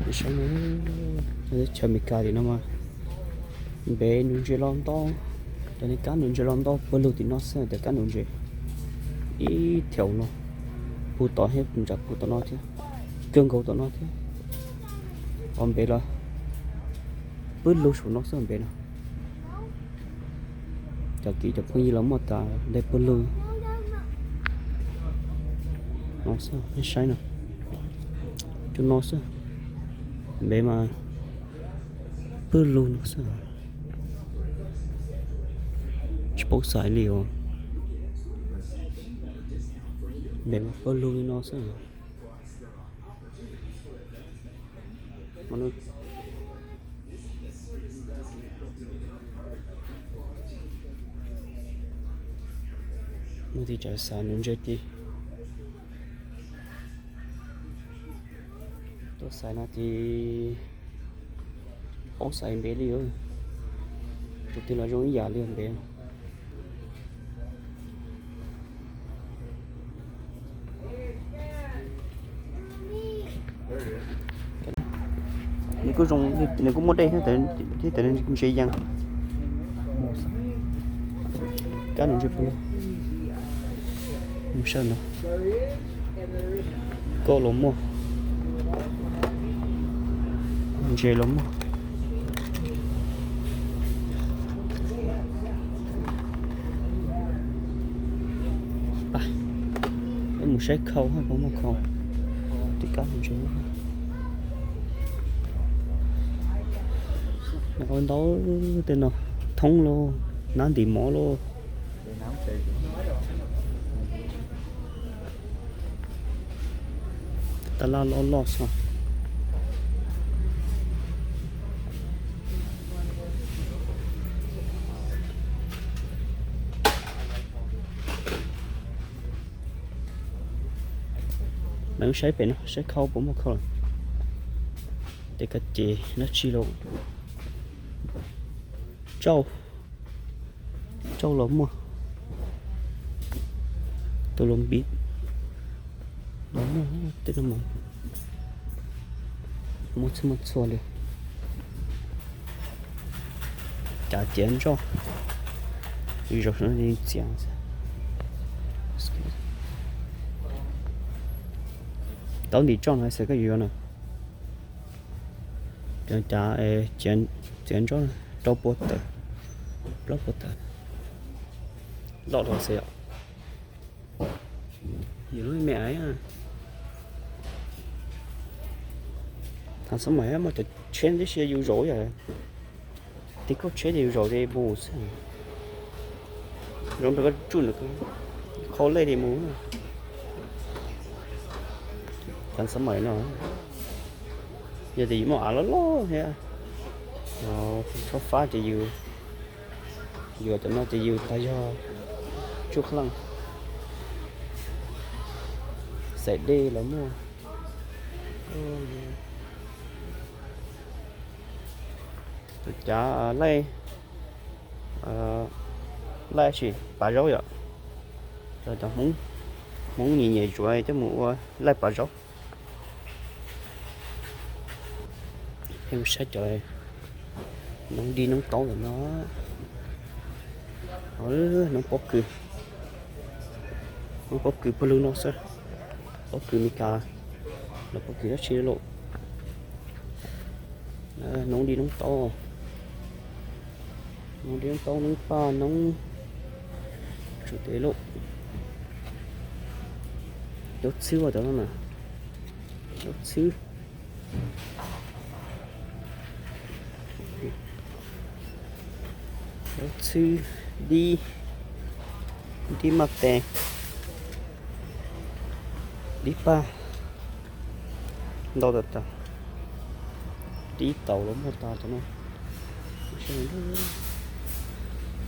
Saib, teb chaws Amelikas tim no mas npe nuv ntses los ntau, cov niag kab nuv ntses los ntau puag lug tim no xwb, cov kab nuv ntses ib thaum no puag tom thiab, nram puag tom no thiab, kawg nkaus tom no thiab. Os, npe los pwb lug saum no xwb npe no. Cov kwv cov phooj ywg los muaj tas npe puag lug no xwb, nej saib no, cov no xwb, npe mas pwb lug no xwb, tsis paub xaiv li os. Npe mas pwb lug li no xwb. Mus tim tsev xaiv nuv ntses ces tuaj xaiv no ces paub xaiv npe li, tus twg los zoo ib yam li npe. Nws kuj zoo, nws kuj muaj dej thiab, thiab ntses yees. Kab nws ntses pw, mus saib no, kauj los muaj, ntses los muaj. Peb mus saib khau, puas muaj khau. Tim kab ntses ntau tej no, thoob lauj, nab ntim mov lauj. Tab laj loj loj xwb. Lawv saib pem no, saib khau puas muaj khau. Tej kab ces dab tsi los, tsauj, tsauj los muaj, tus los npiv los muaj, tej no mas muaj txhua muaj txhua li. Cav ciav ntsoj, zaum no txiav, tau ntim tsoj no xwb koj yuav no. Cav txiav ntsoj rau puas tawm, plaub puas tawm, loj dhau xwb yom. Yus lub me aiv, thaum xab mais muaj cov tsheb tib si yus zaum yom, tiv kauj tsheb ces yus zaum ces mus xwb. Zaum nrog koj tsuj nws, qhau lej li mus. Thaum xab mais no, yog tias yus muaj av loj loj thiab, txhob fab ces yus, yus cov no ces yus tag yog tsuj qhab leej, xaim dej los muaj. Tus cav laij, laij sim pav zaub yom. Cov, cov Hmoob, Hmoob nyiam nyiam zuav coj mus ua laij pav zaub. Peb mus saib cov noob dib noob taub ntawm no. Noob pob kws, noob pob kws puag lug no xwb. Pob kws Meskas los pob kws dab tsi lauj. Noob dib noob taub, noob dib noob taub, noob paj, noob, tsum tes lauj. Zaub txhwb ua tau no na, zaub txhwb, zaub txhwb, dib, dib maj tes, dib paj, ntau tas tas. Dib taus los muaj tas tas no.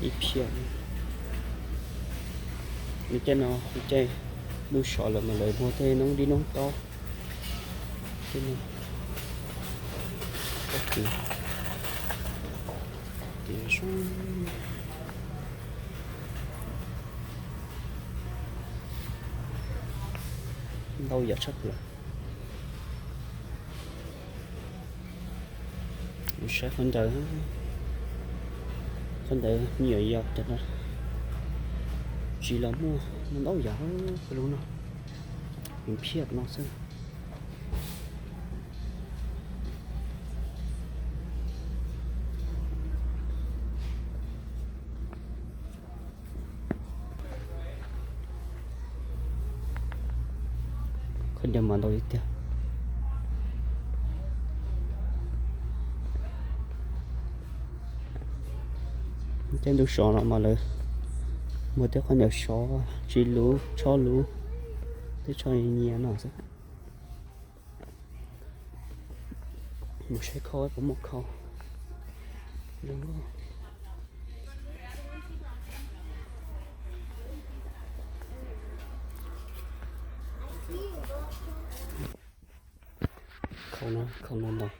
Ib phiaj, lub caij no lub caij lub sov lawm mas lawv muag tej noob dib noob taub. Tej no, pob kws, ntau yam tshaj plaws. Mus saib qhov ntawd, qhov ntawd me nyuam yaus cov no tsis los muaj, muaj ntau yam, lub no, nws phiaj no xwb. Qhov ntawd mas ntau tiag tiag. Tej ntu sov no mas lawv muag tej qhov ntawd sov, tsis luv, tsho luv, tej tsho nyias no xwb. Mus saib khau puas muaj khau. Khau no, khau no ntau.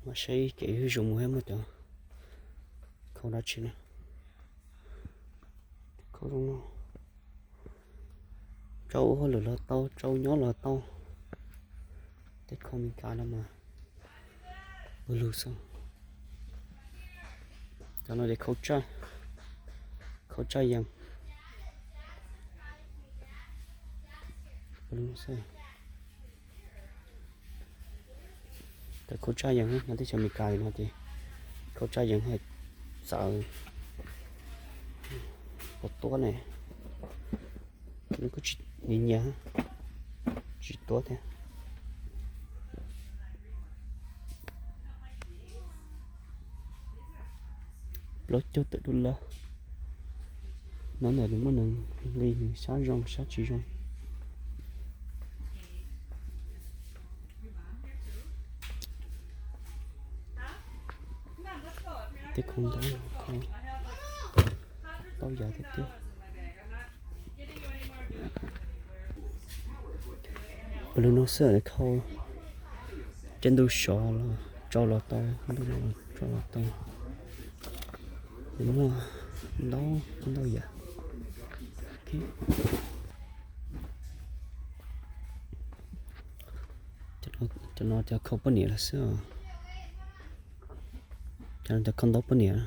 Mas saib kev zuj zus mus muaj cov khau dab tsi na. Khau zoo no. Tsau ua hauj lwm los tau, tsau nyob los tau. Tej khau Meskas no mas ua lug xwb. Cov no ces khau tsaj, khau tsaj yees. Ua lug xwb. Cov khau tsaj yees no teb chaws Amelikas no ces khau tsaj yees hais txawv, puas tuab ne, nws kuj tsis nyiam, tsis tuab thiab. Plaub caug tawm dollar. No ntawm nws muaj nws nqi nws sab zoo sab tsis zoo. Tej khau ntau, khau ntau yam tiag tiag. Ua lug no xwb, khau tej ntu sov los tsau los tau, ntu no los tsau los tau. Nws muaj ntau ntau yam. Cov no cov khau poj niam los xwb os. Cov no cov khau ntaub poj niam.